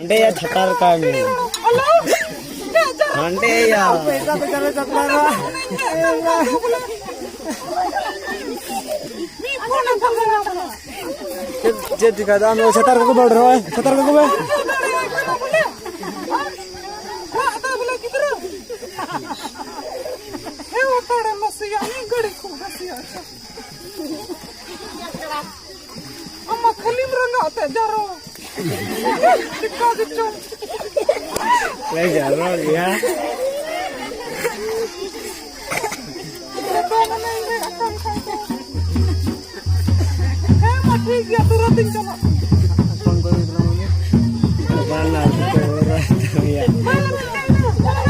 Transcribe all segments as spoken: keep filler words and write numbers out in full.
ᱦᱟᱸᱰᱮᱭᱟ ᱪᱷᱟᱛᱟᱨ ᱠᱟᱜ ᱢᱮ᱾ ᱦᱟᱸᱰᱮᱭᱟ᱾ ᱪᱮᱫ, ᱪᱮᱫ ᱪᱤᱠᱟᱹᱭᱮᱫᱟ? ᱟᱢ ᱫᱚ ᱪᱷᱟᱛᱟᱨ ᱠᱚᱠᱚ ᱵᱟᱹᱲ ᱨᱚᱦᱚᱭ, ᱪᱷᱟᱛᱟᱨ ᱠᱚᱠᱚ ᱵᱟᱹᱲ᱾ ᱟᱢ ᱢᱟ ᱠᱷᱟᱹᱞᱤᱢ ᱨᱟᱸᱜᱟᱣ ᱛᱮ ᱡᱟᱨᱚ᱾ ᱪᱤᱠᱟ ᱜᱮᱪᱚ᱾ ᱞᱮ ᱡᱟᱨᱚ ᱜᱮᱭᱟ᱾ ᱫᱚ ᱢᱟᱱᱮ ᱤᱧ ᱨᱟᱜ ᱠᱟᱱ ᱠᱷᱟᱱ ᱫᱚ᱾ ᱦᱮᱸ ᱢᱟ ᱴᱷᱤᱠ ᱜᱮᱭᱟ, ᱛᱩᱨᱟᱹᱛ ᱤᱧ ᱪᱟᱞᱟᱜ ᱠᱟᱱᱟ᱾ ᱵᱟᱝ ᱞᱟᱹᱭ ᱛᱟᱢᱟ᱾ ᱵᱟᱝ ᱞᱟᱹᱭ ᱛᱟᱢᱟ᱾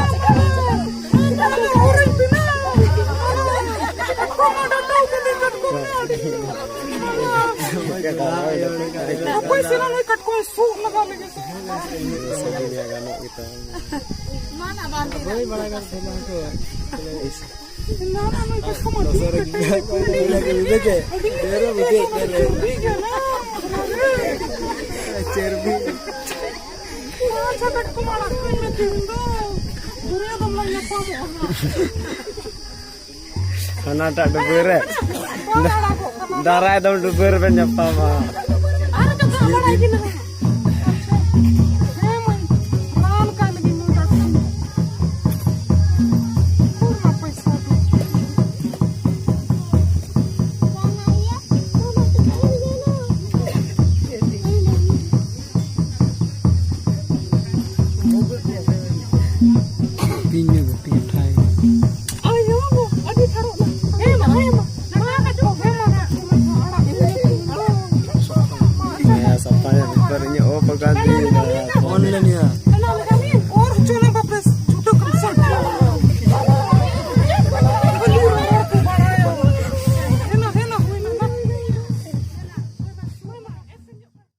ᱚᱠᱚᱭ ᱥᱮᱱᱟᱜ ᱱᱩᱭ ᱠᱟᱴᱠᱚᱢ ᱥᱩᱜ ᱞᱟᱜᱟᱣ ᱞᱟᱹᱜᱤᱫ? ᱵᱟᱹᱭ ᱵᱟᱲᱟ ᱠᱟᱱ ᱛᱟᱦᱮᱱᱟ ᱠᱚ᱾ ᱱᱟ, ᱱᱟ, ᱱᱩᱭ ᱠᱟᱴᱠᱚᱢ ᱟᱹᱰᱤ ᱫᱚᱥᱟᱨ ᱜᱮ ᱠᱟᱹᱴᱤᱡ ᱠᱚ ᱞᱟᱹᱭ ᱠᱮᱫᱟ᱾ ᱠᱚ ᱞᱟᱹᱭ ᱠᱮᱫᱟ ᱡᱮ, ᱟᱹᱰᱤ ᱰᱷᱮᱨ ᱵᱩᱡᱷᱟᱹᱜ ᱠᱟᱱᱟ᱾ ᱪᱚᱨᱵᱤ ᱜᱮ ᱱᱟ᱾ ᱪᱚᱨᱵᱤ᱾ ᱟᱪᱪᱷᱟ, ᱠᱟᱴᱠᱚᱢ ᱟᱲᱟᱜ ᱠᱚᱧ ᱢᱮ ᱛᱮᱦᱮᱧ ᱫᱚ᱾ ᱫᱩᱱᱤᱭᱟᱹ ᱫᱚᱢ ᱞᱟᱝ ᱧᱟᱯᱟᱢᱚᱜᱼᱟ ᱱᱟᱜ᱾ ᱦᱟᱱᱟᱴᱟᱜ ᱰᱩᱵᱟᱹ ᱨᱮ᱾ ᱵᱟᱝ ᱟᱲᱟᱜᱚᱜ ᱠᱟᱱᱟ᱾ ᱫᱟᱨᱟᱭ ᱫᱚᱢ ᱰᱩᱵᱟᱹ ᱨᱮᱵᱮᱱ ᱧᱟᱯᱟᱢᱟ᱾ ᱟᱨ ᱠᱟᱛᱷᱟ ᱵᱟᱲᱟᱭ ᱜᱮ ᱱᱟᱦᱟᱜ᱾